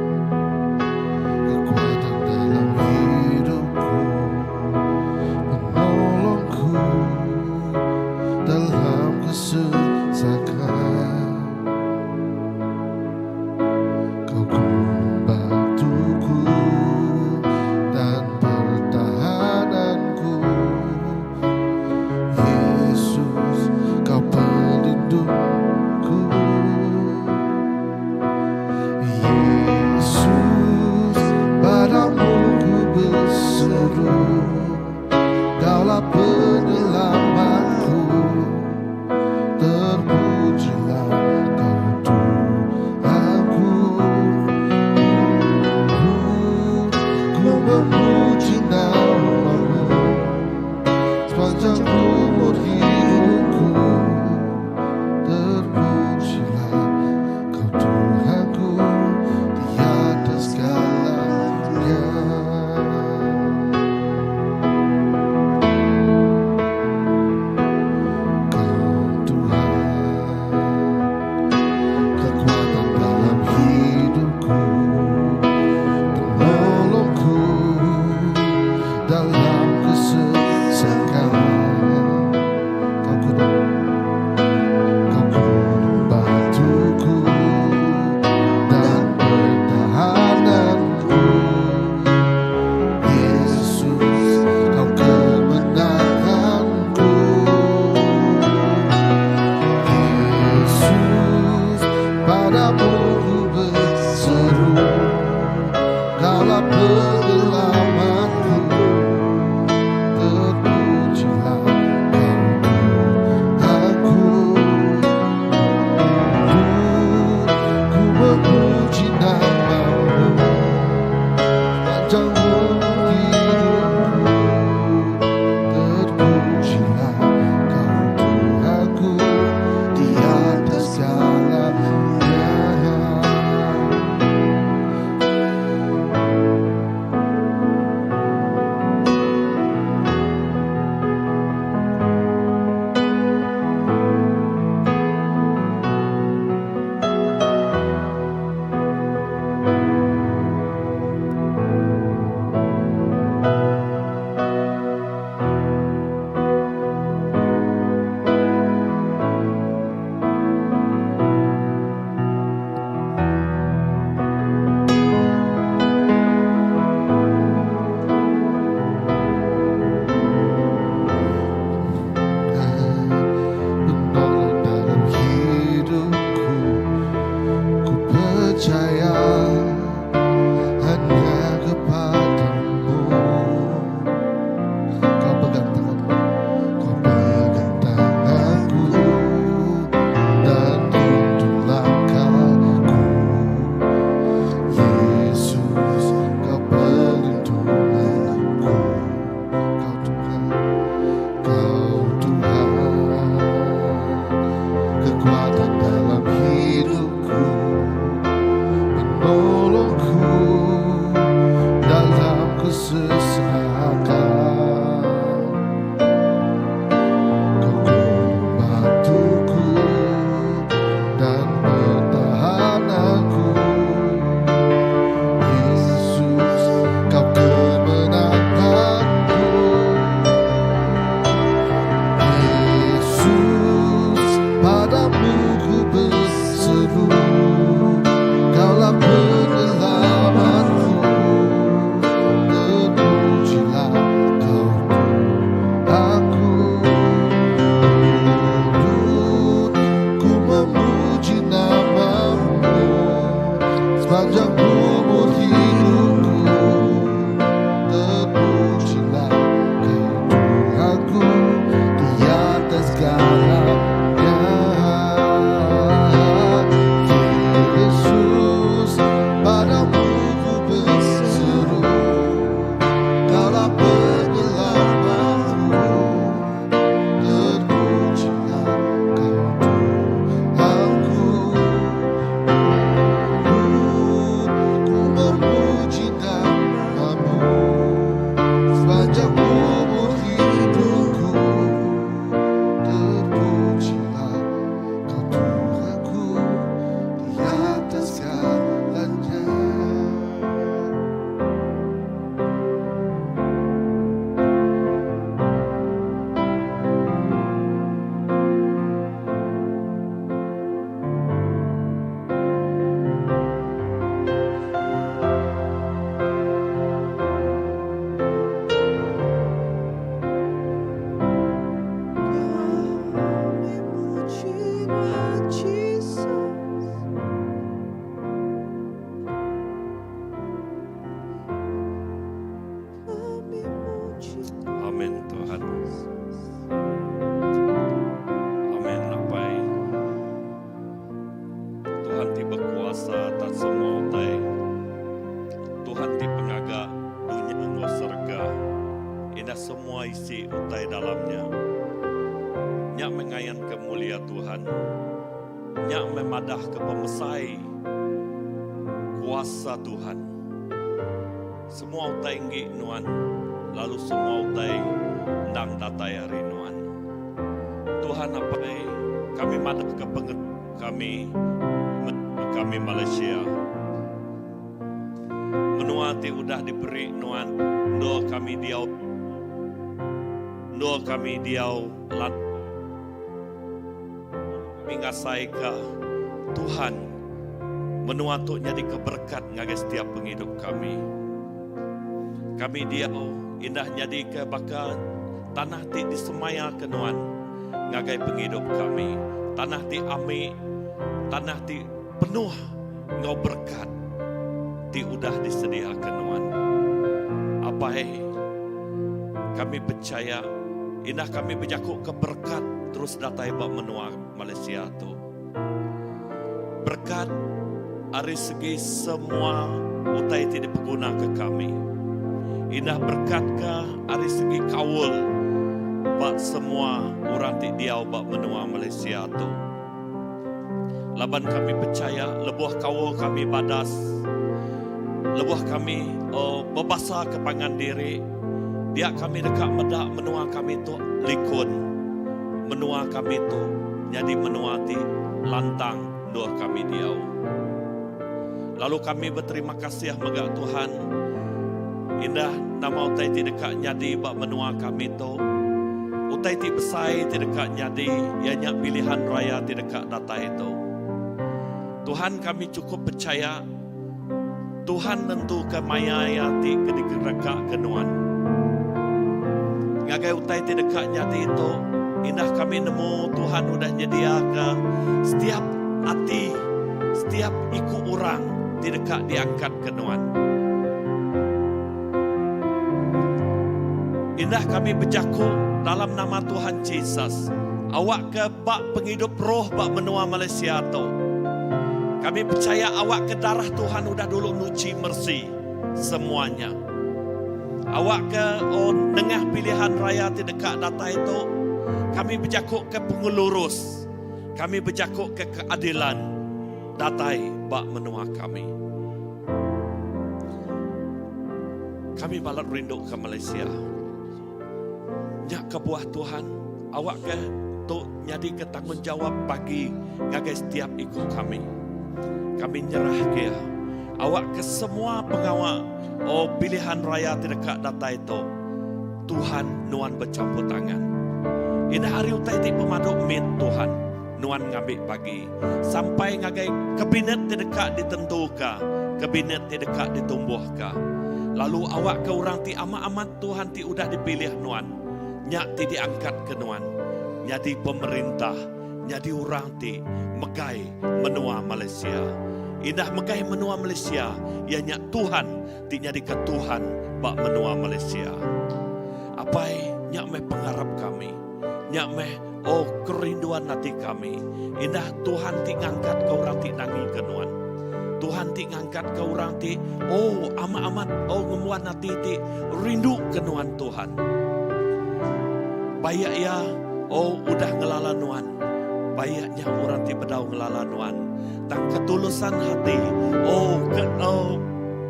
S3: ku beseru, Kaulah penyelamatku. Terpujilah kau Tuhanku. Ku memuji namamu sepanjang umur hidupku. Terpujilah kau Tuhanku di atas segalanya. Penolong dalam hidupku, ku percaya hanya kepadamu. Kau pegang tanganku, kau pegang tanganku dan tuntun langkahku. Yesus, kau perlindunganku. Kau Tuhan, kau Tuhan, kekuatan dalam hidupku, penolongku dalam kesesakan. Kau gunung batuku dan pertahananku. Yesus, kau kemenanganku. Yesus, padamu ku berseru, Kaulah penyelamatku. Terpujilah kau Tuhanku. Ku memuji namamu sepanjang umur hidupku. Terpujilah kau Tuhanku di atas segalanya. Yesus, padamu ku berseru, Kaulah penyelamatku. Terpujilah kau Tuhanku. Ku memuji namamu sepanjang umur hidupku. Terpujilah kau Tuhanku di atas segalanya.
S2: Kami muji Tuhan Jesus. Kami muji
S5: Amin Tuhan. Amin Apai. Tuhan ti bekuasa atas semua utai. Tuhan ti pengaga dunya enggau serega. Indah semua isi utai dalamnya. Nya mengayan ke mulia Tuhan. Nya memadah ke pemesai kuasa Tuhan. Semua utai enggi nuan, lalu semua utai endang datai ari nuan. Tuhan Apai, kami madah ke pengerindu kami, kami Malaysia. Menua ti udah diberi nuan, endur kami diau, endur kami diau lat kami ngasai ke Tuhan menua tu nyadi ke berkat ngagai setiap pengidup kami. Kami diau indah nyadi ke baka tanah ti disemaya ke nuan ngagai pengidup kami. Tanah ti ami, tanah ti penuh enggau berekat ti udah disediaka Nuan. Apai, kami pechaya indah kami bejakuka berekat terus datai ba menua Malaysia tu. Berekat ari segi semua utai ti dipegunaka kami. Indah berekatka ari segi kaul ba semua orang ti diau ba menua Malaysia tu. Laban kami pechaya lebuh kaul kami badas, lebuh kami oh, bebasaka pangan diri, dia kami deka meda menua kami tu likun. Menua kami tu nyadi menua ti lantang endur kami diau. Lalu kami beterima kasih mega Tuhan indah nama utai ti deka nyadi ba menua kami tu. Utai ti besai ti deka nyadi iya nya pilihan raya ti deka datai tu. Tuhan kami chukup pechaya Tuhan nentuka maya iya ti ke dikereka ke nuan. Ngagai utai ti deka nyadi tu, indah kami nemu Tuhan udah nyediaka setiap ati, setiap iku orang ti deka diangkatka nuan. Indah kami bejaku dalam nama Tuhan Jesus, awakka ba pengidup roh ba menua Malaysia tu. Kami pechaya awakka darah Tuhan udah dulu nuchi mersi semua nya. Awakka oh nengah pilihan raya ti deka datai tu, kami bejakuka pengelurus, kami bejakuka keadilan datai ba menua kami. Kami balat rinduka Malaysia. Nya kebuah Tuhan, awakka tu nyadika tanggungjawap bagi ngagai setiap iku kami. Kami nyerahka iya. Awakka semua pengawa oh pilihan raya ti deka datai tu, Tuhan nuan bechampur tangan. Indah ari utai ti pemadu mit Tuhan, nuan ngambi bagi sampai ngagai kabinet ti deka ditentuka, kabinet ti deka ditumbuhka. Lalu awakka orang ti amat-amat Tuhan ti udah dipilih nuan, nya ti diangkatka nuan nyadi pemerintah, nyadi orang ti megai menua Malaysia. Indah megai menua Malaysia iya nya Tuhan ti nyadika Tuhan ba menua Malaysia. Apai, nya meh pengarap kami. Nya meh, oh, kerinduan ati kami. Indah Tuhan ti ngangkatka orang ti nangika Nuan. Tuhan ti ngangkatka orang ti, oh, amat-amat, oh, ngembuan ati ti rinduka Nuan, Tuhan. Baik iya, oh, udah ngelala Nuan. Baik nya orang ti bedau ngelala Nuan. Tang ketulusan hati, oh, ke, oh,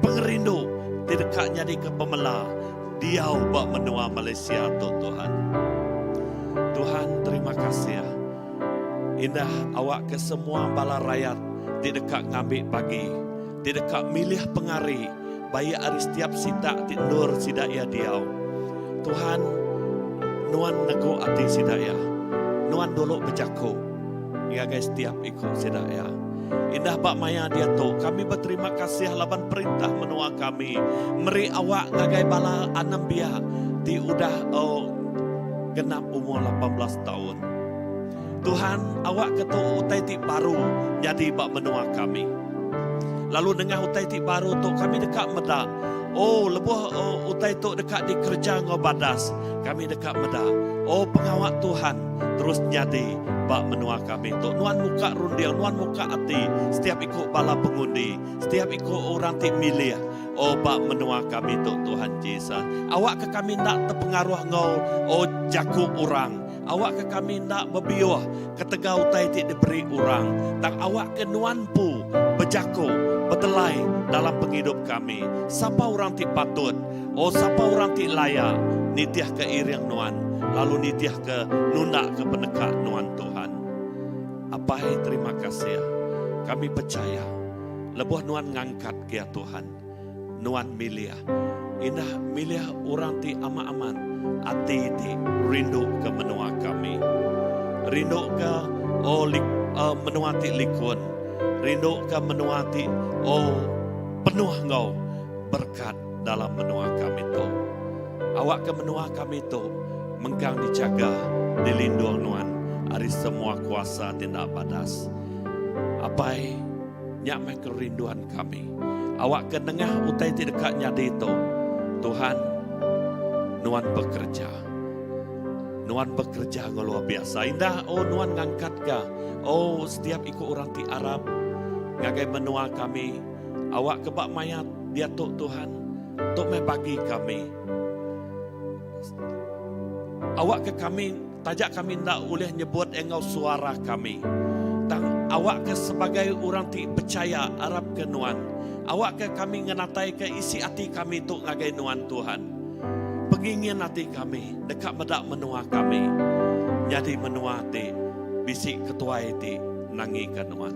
S5: pengerindu ti deka nyadika pemela diau ba menua Malaysia tu Tuhan. Tuhan terima kasih. Indah awak ke semua bala rayat ti deka ngambi bagi, ti deka milih pengari baik ari setiap sitak ti endur sida iya diau. Tuhan, nuan negu ati sida iya. Nuan dulu bejaku ngagai setiap iku sida iya. Indah ba maya diatu, kami beterima kasih laban perintah menua kami meri awak ngagai bala anembiak ti udah genap umur 18 taun. Tuhan, awakka tu utai ti baru nyadi ba menua kami. Lalu nengah utai ti baru tu kami deka meda, oh lebuh utai tu deka dikereja enggau badas, kami deka meda, oh pengawa Tuhan terus nyadi ba menua kami tu. Nuan muka runding, nuan muka ati setiap iku bala pengundi, setiap iku orang ti milih, oh ba menua kami tu Tuhan Jesus. Awakka kami enda tepengaruh enggau oh jaku orang. Awakka kami enda bebiuh ketegal utai ti diberi orang, tang awakka nuan empu bejaku betelai dalam pengidup kami. Sapa orang ti patut, oh sapa orang ti layak nitihka iring nuan lalu nitihka nundaka peneka nuan Tuhan. Apai terima kasih. Kami pechaya lebuh nuan ngangkat kia Tuhan, nuan milih indah milih orang ti amat-amat ati ti rindu ke menua kami. Rindu ke oh lik, uh, menua ti likun. Rindu ke menua ti oh penuh enggau berkat dalam menua kami tu. Awak ke menua kami tu mengkang dijaga, dilindung nuan ari semua kuasa ti enda badas. Apai. Nya meh kerinduan kami. Awakka nengah utai ti deka nyadi tu, Tuhan, Nuan bekereja. Nuan bekereja enggau luar biasa. Indah, oh Nuan ngangkatka, oh setiap iku orang ti arap ngagai menua kami. Awakka ba maya diatu Tuhan, tu meh bagi kami. Awakka kami, taja kami enda ulih nyebut enggau suara kami, tang awakka sebagai orang ti pechaya arapka Nuan, awakka kami ngenataika isi ati kami tu ngagai Nuan Tuhan. Pengingin ati kami deka meda menua kami nyadi menua ti bisi ketuai ti nangika Nuan.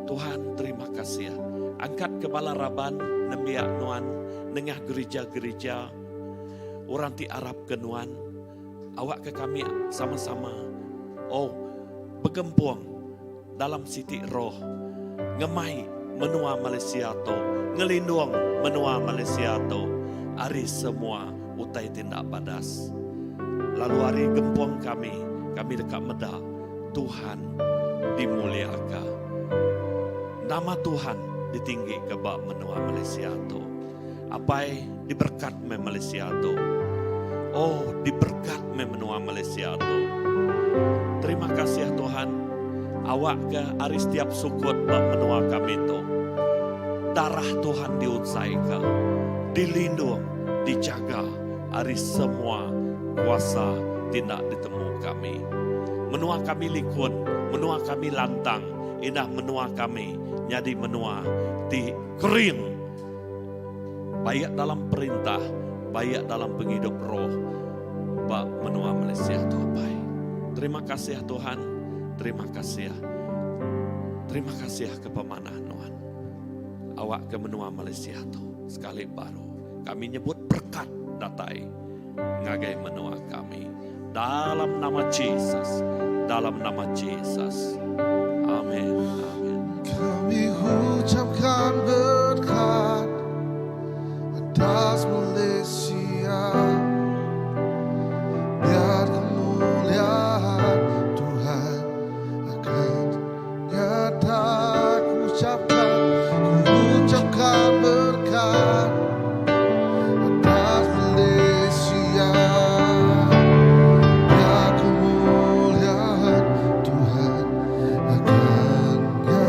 S5: Tuhan terima kasih. Angkatka bala raban nembiak Nuan nengah gerija-gerija. Orang ti arapka Nuan, awakka kami sama-sama, oh, begempung dalam siti roh, ngemai menua Malaysia tu, ngelindung menua Malaysia tu ari semua utai ti enda badas. Lalu ari gempung kami, kami deka meda Tuhan dimuliaka. Nama Tuhan ditinggika ba menua Malaysia tu. Apai diberkat meh Malaysia tu. Oh diberkat meh menua Malaysia tu. Terima kasih Tuhan awak ke ari setiap sukut ba menua kami tu. Darah Tuhan diunsaika, dilindung, dijaga ari semua kuasa ti enda ditemu kami. Menua kami likun, menua kami lantang, indah menua kami nyadi menua ti kering. Baik dalam perintah, baik dalam pengidup roh ba menua Malaysia tu Apai. Terima kasih Tuhan, terima kasih. Terima kasih ke pemanah Nuan. Awak ke menua Malaysia tu sekali baru kami nyebut berkat datai ngagai menua kami dalam nama Jesus, dalam nama Jesus. Amin. Amin.
S3: Kami ucapkan berkat atas Malaysia. Biar kemuliaan Tuhan akan nyata. Ku ucapkan, ku ucapkan berkat atas Malaysia. Biar kemuliaan Tuhan akan nyata.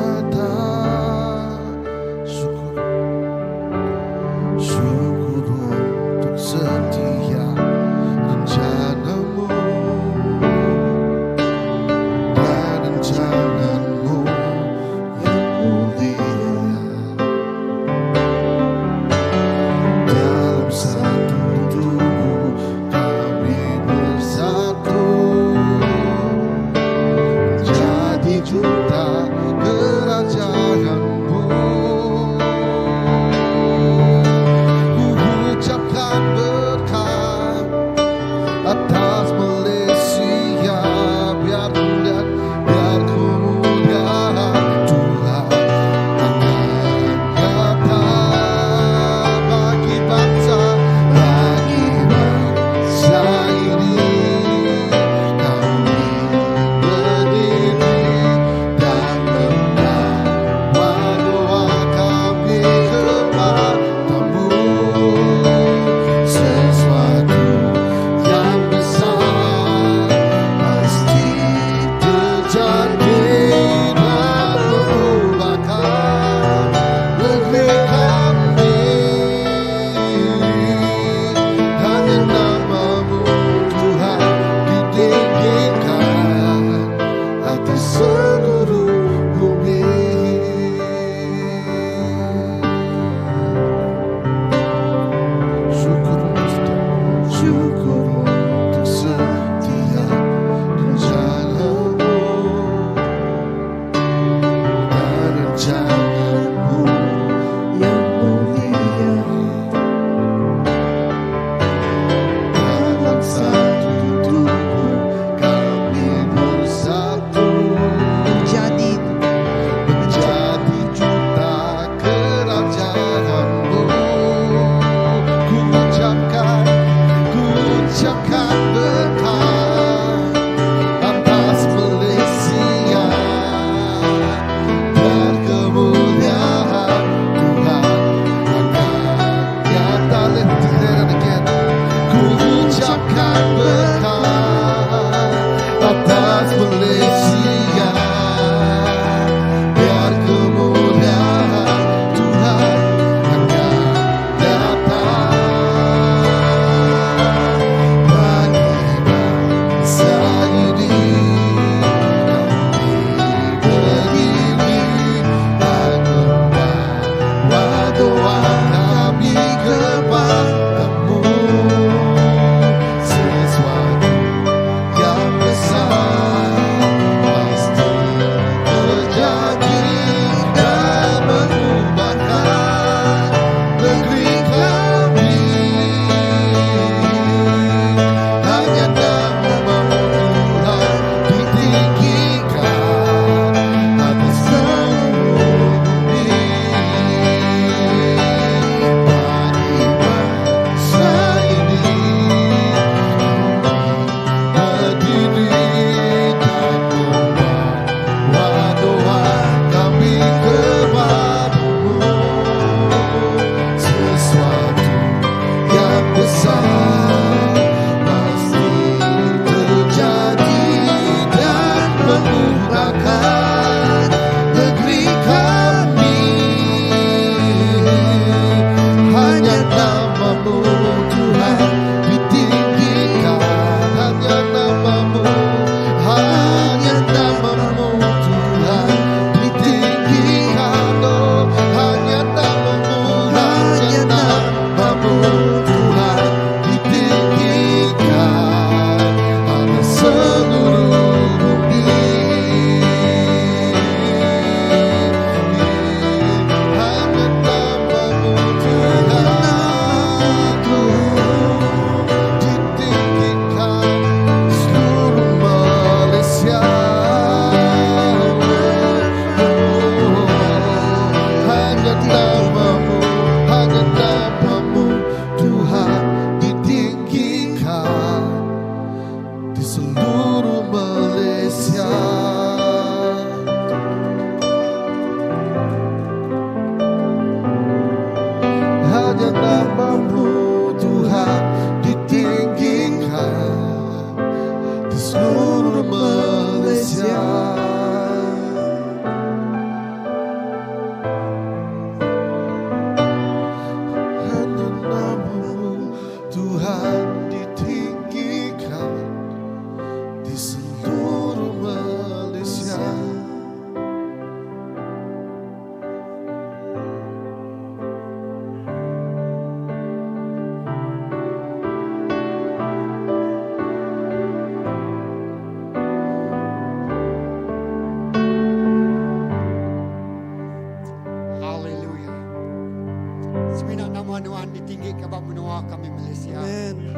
S4: Nuan ditinggika ba menua kami Malaysia.
S2: Amen.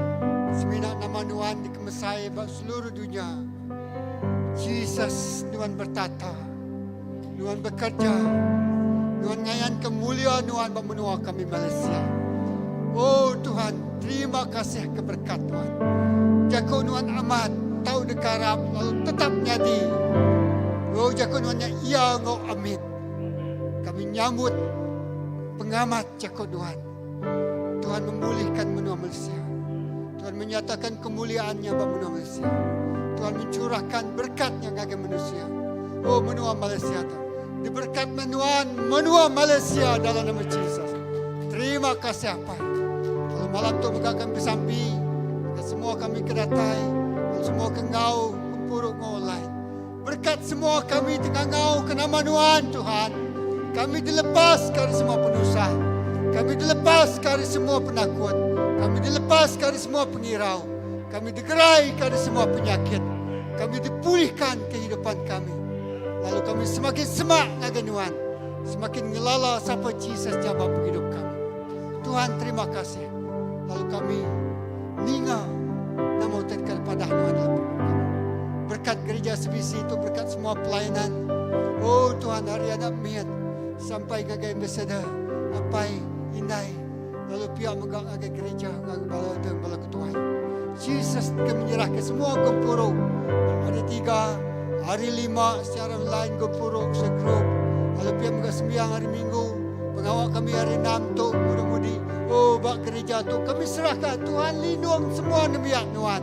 S4: Semina nama Nuan dikemesai ba seluruh dunya. Jesus, Nuan bertata. Nuan bekerja. Nuan ngayanka mulia Nuan ba menua kami Malaysia. Oh Tuhan, terima kasih ke berkat Nuan. Jaku Nuan amat tau dikarap lalu tetap nyadi. Oh jaku Nuan nya iya enggau amin. Kami nyambut pengamat jaku Nuan. Tuhan memulihkan menua Malaysia. Tuhan menyatakan kemuliaannya ba menua Malaysia. Tuhan mencurahkan berkatnya ngagai manusia. Oh menua Malaysia tu. Diberkat menuan menua Malaysia dalam nama Jesus. Terima kasih Apai. Kalau malam tu mega kami besampi dan semua kami ke datai, semua ke enggau gempuru enggau online. Berkat semua kami ti ngangau ke nama Nuan, Tuhan. Kami dilepas ke ari semua penusah. Kami dilepas ke ari semua penakut. Kami dilepas ke ari semua pengirau. Kami digerai ke ari semua penyakit. Kami dipulihkan kehidupan kami. Lalu kami semakin semak ngagai Nuan. Semakin ngelala sapa Jesus nya ba pengidup kami. Tuhan terima kasih. Lalu kami ninga nama utai deka dipadah Nuan dalam pengidup kami. Berkat gereja CBC tu berkat semua pelayanan. Oh Tuhan ari anak mit sampai ngagai ambassador, apai, indai lalu pia mega ngagai gereja ngagai bala elder bala ketuai. Jesus ke menyerahka semua gempuru hari tiga, hari lima secara online gempuru segrup lalu pia mega sembiang hari minggu pengawa kami hari enam tu mudah-mudi oh ba gereja tu kami serahka Tuhan lindung semua nembiak nuan.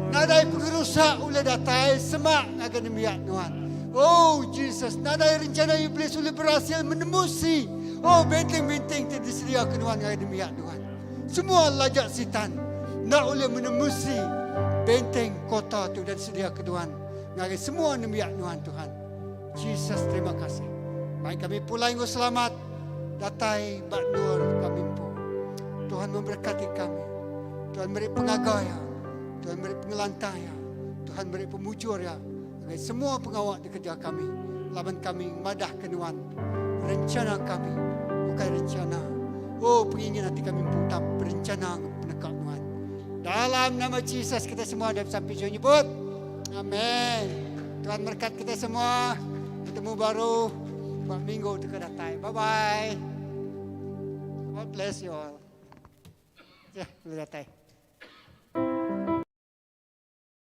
S4: Nadai pengerusak ulih datai semak ngagai nembiak nuan. Oh Jesus, nadai rencana iblis ulih berhasil menembusi oh benteng-benteng ti disediaka nuan ngagai nembiak nuan. Semua lajak sitan enda ulih menembusi benteng kota ti udah disediaka nuan ngagai semua nembiak nuan Tuhan. Jesus terima kasih. Mai kami pulai enggau selamat datai ba endur kami empu. Tuhan memberkati kami. Tuhan meri pengaga ya. Tuhan meri pengelantang ya. Tuhan meri pemujur ya. Ngagai semua pengawa dikereja kami laban kami madah ke nuan rencana kami ukai rencana oh pengingin ati kami empu tang berencana peneka nuan. Dalam nama Jesus kita semua ada besampi jauh nyebut. Amen. Tuhan berkat kita semua. Ketemu baru ba minggu tu ke datai. Bye bye. God bless you all. Ya, boleh datai.